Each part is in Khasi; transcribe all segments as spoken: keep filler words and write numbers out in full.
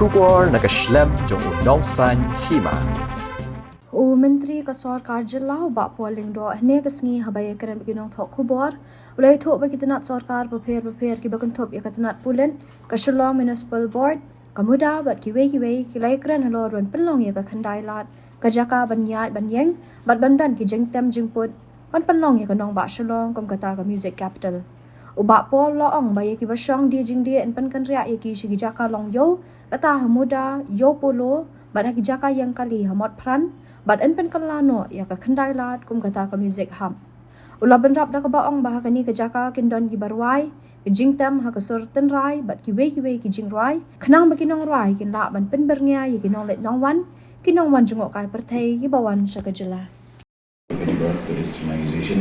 Khubor na ka shlem jong u nongsan hima. U Myntri ka Sorkar Jylla u Bah Paul Lyngdoh hynne ka sngi haba ïakren bad ki nongthoh khubor u la ïathuh ba ki tnat sorkar bapher bapher kiba kynthup ïa ka tnat pulit, ka Shillong Municipal Board, ka MUDA bad kiwei kiwei ki la ïakren halor ban pynlong ïa ka Khyndai Lad ka jaka ban ïaid ban ïeng bad ban don ki jingtem jingput ban pynlong ïa ka nongbah Shillong kum kata ka music capital. U Bah Paul u la ong ba ïa kiba shong die jingdie yn pynkynriah ïa ki sha ki jaka long ïew, kata ha MUDA, ïew Polo bad ha ki jaka ïeng kali ha Motphran, bad yn pynkylla noh ïa ka Khyndai Lad kum kata ka music hub. U la bynrap da kaba ong ba ha kane ka jaka kin don kiba rwai, ki jingtem ha ka sur tynrai bad kiwei kiwei ki jingrwai, khnang ba ki nongrwai kin lah ban pynbyrngia ïa ki nongleit nongwan, ki nongwan jngohkai pyrthei kiba wan sha ka jylla. Ka dei ba pedestrianisation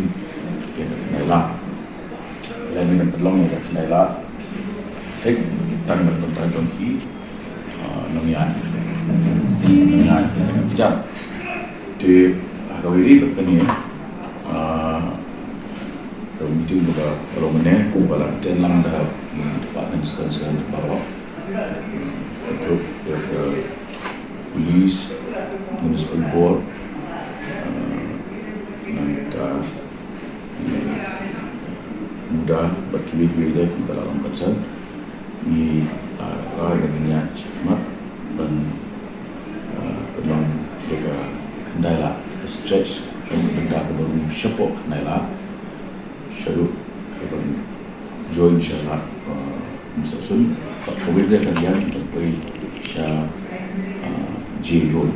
ïa ka Khyndai Lad. Lada ngin pynlong ïa ka Khyndai Lad, thik tang na ka bynta jong ki, ah, nongïaid, nongïaid kjat. Te ha kawei pat kane, ah, ka meeting ba ka long mynne, ba la attend lang da ki departments concerned baroh. Ka group, ka police, municipal board, ah, nangta, eh, MUDA, bad kiwei kiwei de kiba la long concern. Ngi, ah, la ïa ngin ïa shakmat ban, ah, pynlong ïa ka Khyndai Lad, ka stretch jong ka bynta kaba rung shapoh Khyndai Lad. Shaduh kaban join sha Lad, uh, Umsawsun, bad kawei de ka liang ban poi sha, uh, Jail Road.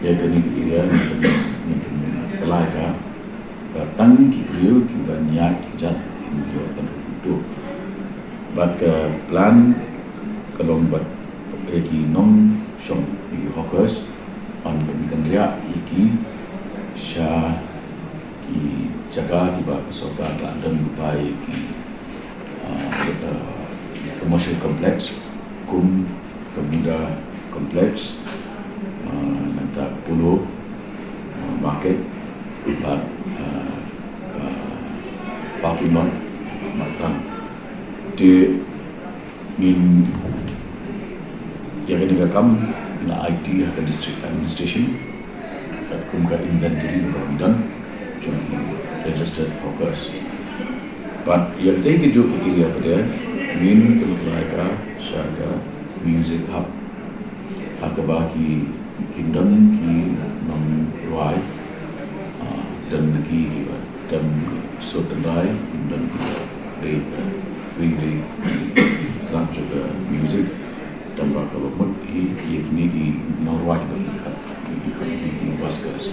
Ïa kane ka area ngi pyn, ngi pynkylla ïa ka, ba tang ki briew kiban ïaid kjat kin ïoh ban rung to. Bad ka plan ka long bad ïa ki nongshong, ïa ki hawkers, yn pynkynriah ïa ki sha ki jaka kiba ka sorkar ka la don lypa ïa ki, ah, ah, commercial complex, kum ka MUDA complex, ah, nangta Polo, ah, market, bad, ah, ah, parking lot, Motphran. Te ngin ïa kane ka kam ngi la aiti ha ka district administration katkum ka inventory kaba ngi don jong ki registered hawkers. Bad ïa katei kajuh ka area pat de ngin pynkylla ïa ka sha ka music hub. Ha kaba ki, kin don ki nongrwai, ah, don na ki kiba don sur tynrai, kin don kiba dei, eh, wei wei, eh, tnat jong ka music, tang ba kaba mut hi ïa kine ki nongrwai ba ki khot, ki khot ki, ki buskers,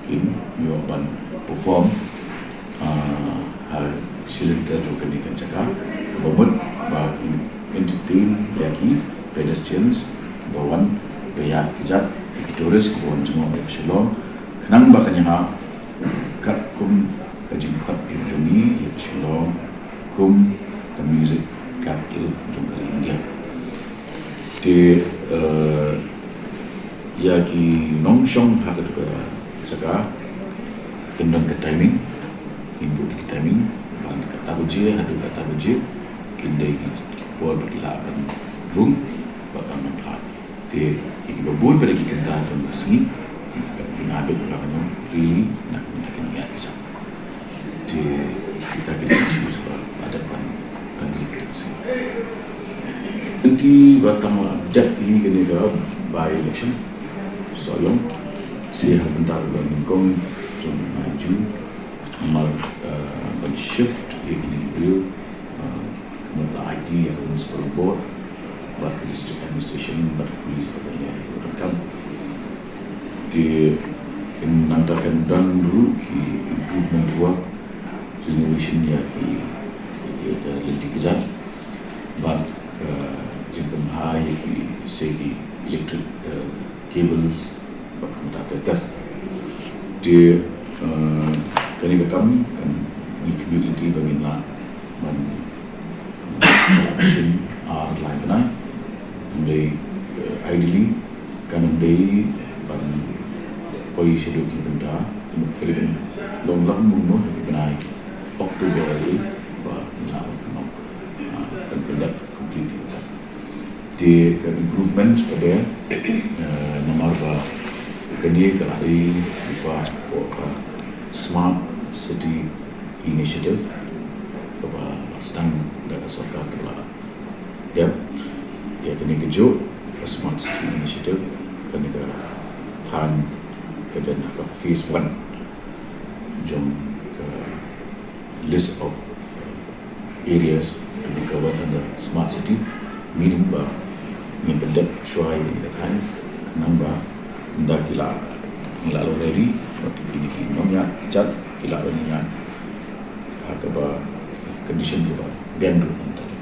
kin ïoh ban perform, ah, ha shilynter jong kane ka jaka, kaba mut ba kin entertain ïa ki pedestrians kiba wan peit kjat, ïa ki tourist kiba wan jngoh ïa ka Shillong, khnang ba kan ïahap katkum ka jingkhot jong ngi ïa ka Shillong kum ka music capital jong ka ri India. Te, eh, ïa ki nongshong ha katu ka jaka kin don ka timing, kin buh ki timing, ban kata baje haduh kata baje, kin dei ki por ba ki lah ban rung bad ban nang phai. Te ïa kiba bun pat ki kynta jong ka sngi, kin habit ba la ban long freely na ka bynta kin ïaid kjat. Te kita ki dei issues ba la dep ban, ban ïa ki sngewthuh. Lynti ba tang la dep hi kane ka by election, Sohiong, shi ha ka bynta kaba nyngkong jong u nai June, namar, eh, ban shift ïa kine ki briew, eh, ka mut la aiti ïa ka municipal board bad ka district administration bad ka police bad ka leh ïa ka kam. Te kin nangta kan don ruh ki improvement work, renovation ïa ki, ïa ka lynti kjat bad, eh, jingpynbha ïa ki, sei ki electric, eh, cables bad kumta ter ter. Te, eh, kane ka kam kan ngi khmih lynti ba ngin lah ban, eh, action ar lai bnai. Hynrei, eh, ideally kan ym dei ban poi shaduh ki bynta, ka mut ka dei ban long la kumno ha ki bnai October ei ba ngin lah ban pynlong, ah, ban pyndep complete ïa kata. Ka improvement ka dei, eh, namar ba kane ka la dei ka, ka Smart City Initiative kaba la sdang da ka sorkar ka la dep. Ïa kane kajuh ka Smart City Initiative, kane ka thaiñ ka don ha ka phase one jong ka list of areas to be covered under smart city, meaning ba ngin pyndep shuwa ïa kine ki thaiñ, khnang ba ynda ki la, ki la long ready, ba kine ki nongñiah ki jait ki lah ban ïaid ha kaba condition kaba biang ruh nangta.